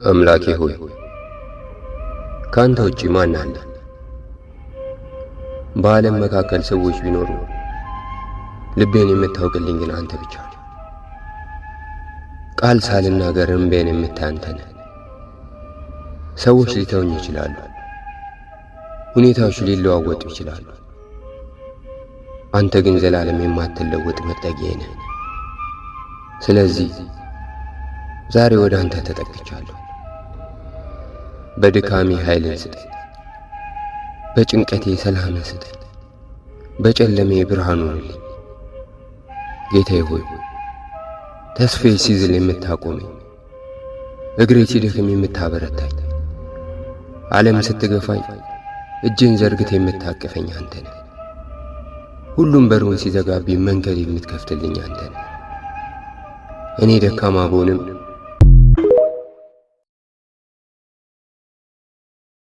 አምላኬ ሆይ፣ ከአንተ ውጪ ማን አለ? በዓለም መካከል ሰዎች ቢኖሩ ልቤን የምታውቅልኝ ግን አንተ ብቻ ነህ። ቃል ሳልናገር እምቤን የምታይ አንተ ነህ። ሰዎች ሊተውኝ ይችላሉ፣ ሁኔታዎች ሊለዋወጡ ይችላሉ። አንተ ግን ዘላለም የማትለወጥ መጠጊያዬ ነህ። ስለዚህ ዛሬ ወደ አንተ ተጠግቻለሁ። በድካሜ ኃይልን ስጠኝ፣ በጭንቀቴ ሰላምን ስጠኝ፣ በጨለሜ ብርሃን ሁንልኝ። ጌታዬ ሆይ፣ ተስፋዬ ሲዝል የምታቆመኝ፣ እግሬ ሲደክም የምታበረታኝ፣ ዓለም ስትገፋኝ እጅን ዘርግተ የምታቅፈኝ አንተ ነህ። ሁሉም በሩን ሲዘጋብኝ መንገድ የምትከፍትልኝ አንተ ነህ። እኔ ደካማ ብሆንም